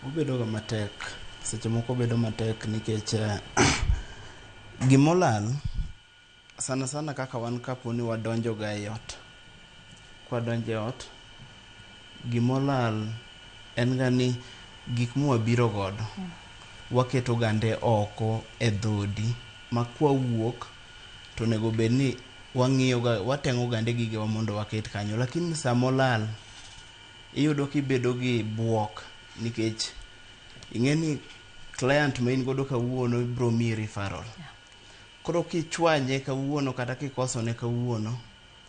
Obedo ga matek. Seche moko obedo matek nikech gimolal sana sana kaka wan kapo ni wadonjo ga e ot. Kwadonjo e ot, gimolal en ga ni gik mwabiro godo waketo gande oko e dhodi ma kwawuok to onego bed ni wang'iyo ga wateng'o gande gigewa mondo waket kanyo. Lakini samolal iyudo kibedo gi buok nikech ing'e ni client ma in godo kawuono biro miyi referral. Koro kichwanye kawuono kata kikosone kawuono,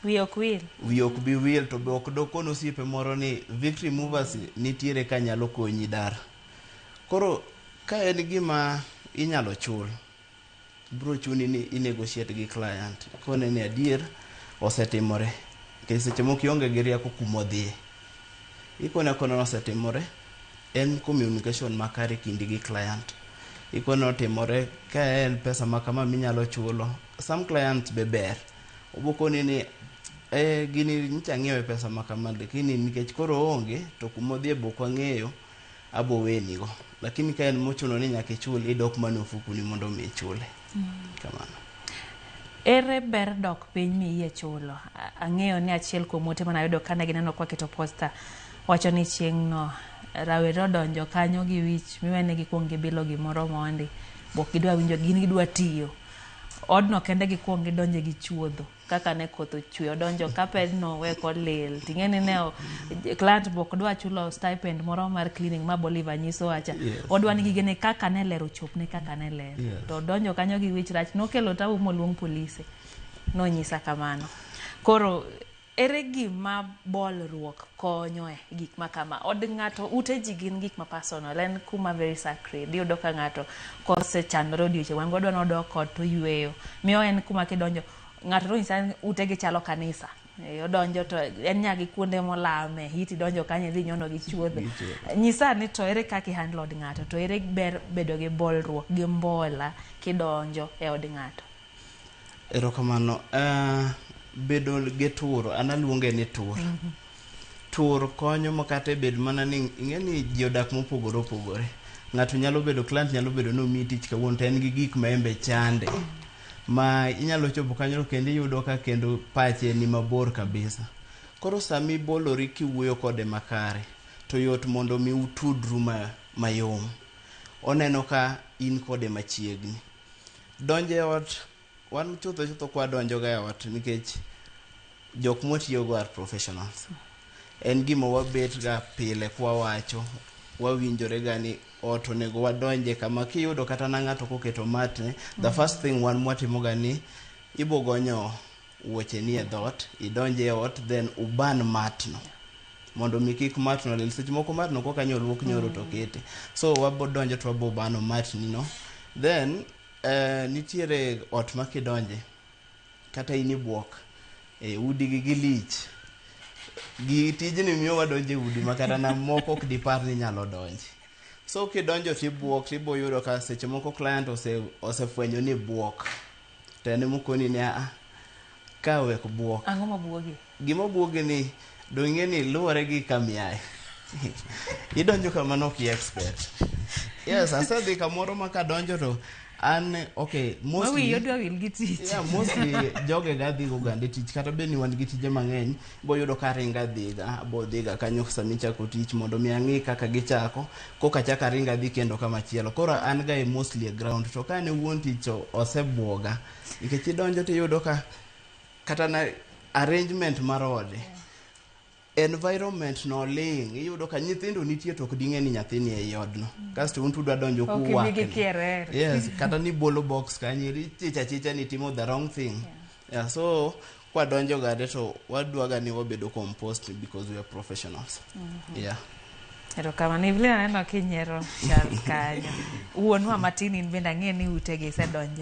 Wiye ok wil. Wiye ok bi wil to be ok dokon osiepe moro ni Victory Movers nitiere ka nyalo konyi dar. Koro ka en gima inyalo chul, bro chuni ni i negotiate gi client. Kone ni adier osetimore. Nikech seche moko ionge gi rieko kumodhiye. Ikone akona ni osetimore, en communication makare kindi gi client. Ikone otimore ka en pesa ma kama minyalo chulo. Some clients be ber. Obokoni ni gini nyocha ang'iewe pesa ma kama lakini nikech koro oonge to kumodhiye be ok wang'eyo abo weni go. Lakini ka en mochuno ni nyaka ichul idok mana e ofukuni mondo mi ichule. Kamano. Ere ber dok piny miyie chulo? Ang'eyo ni achiel kuom ote manayudo kane gineno kwa keto posta wacho ni chieng' no rawere odonjo kanyo gi wich miwene gikuong gibilo gimoro mondi bok gidwa winjo gin gidwa tiyo odno kende gikuong gidonje gi chuodho kaka ne koth ochwe odonjo kapedno we kolil ting'e ni ne client bok dwa chulo stipend moro mar cleaning ma Bolivar nyiso wacha. Odwa ni gigene kaka ne ler ochopne kaka ne ler. To odonjo kanyo gi wich rach nokelo tabu moluong polise nonyisa kamano. Koro ere gima bolruok konyo e gik ma kama? Od ng'ato, ute ji gin gik ma personal, en kuma very sacred. Iyudo ka ng'ato kosechandore odiochieng' wan godwa nodok ot toyweyo. Miyo en kuma kidonjo, ng'ato nonyisa ni utegi chalo kanisa. Odonjo to en nyaka gi kuonde molame, hit idonjo kanyo idhi nyono gi chuodho. Nyisa ni to ere kaka i handle od ng'ato, to ere ber bedo gi bolruok, gi mbola kidonjo e od ng'ato? Erokamano. Bedo gi tur, an aluonge ni tur. Tur konyo ma kata bed mana ni ing'e ni ji odak mopogore opogore. Ng'ato nyalo bedo client nyalo bedo ni omiyi tich kawuono to en gi gik ma en be chande. Ma inyalo chopo kanyo kendo iyudo ka kendo pache ni mabor kabisa. Koro sama ibolori kiwuoyo kode makare, to yot mondo mi utudru mayom. Oneno ka in kode machiegni. Donjo e ot, wan chutho chutho kwadonjo ga e ot nikech jok mwatiyogo are professionals. En gima wabet ga pile kwawacho, wawinjore ga ni ot onego wadonje kama kiyudo kata na ng'ato koketo mat ne, the first thing wan mwatimo ga ni ibo gonyo wuoche ni e dhot, idonj e ot then uban mat no. Mondo mi kik mat no lil. Seche moko mat no koka nyoluok nyoro to kete. So wabo donjo to wabo bano mat ni no. Then nitiere ot ma kidonje kata in ibuok e udi gi gilich. Gi tijni miyo wadonjo e udi ma kata na moko ok dipar ni nyalo donje. So kidonjo tibuok tibo yudo ka seche moko client osefwenyo ni ibuok. To en emokoni ni a ka wek buok. Ang'o mabuogi? Gima buogi ni dong ing'e ni luwore gi kamiaye. Idonjo kama nok i expect. Yes, asedhi kamoro ma kadonjo to an okay mostly Mawiyi odwa wil gi tich. Yeah, mostly joge ga dhi go gande tich kata bed ni wan gi tije mang'eny bo yudo ka ringa dhiga bo dhiga kanyo sama ichako tich mondo mi ang'i kaka gichako koka achako aringa adhi kendo kama chielo. Koro an ga e mostly e ground to ka an e wuon tich to osebuoga nikech idonjo tiyudo ka kata na arrangement mar ode environment no ling iyudo ka nyithindo nitie to ok ding'e ni nyathi ni ei odno kasto un tudwa donjo Ok ibi gi kuwakni kierere. Yes, kata ni bolo box kanyo ichich achicha ni timo the wrong thing. Yeah, so kwadonjo gade to wadwaga ni wabedo composed because we are professionals. Yeah. Erokamano. Evelyn aneno kinyiero Charles kanyo. Wuonwa matin in bende ang'e ni utegi isedonje.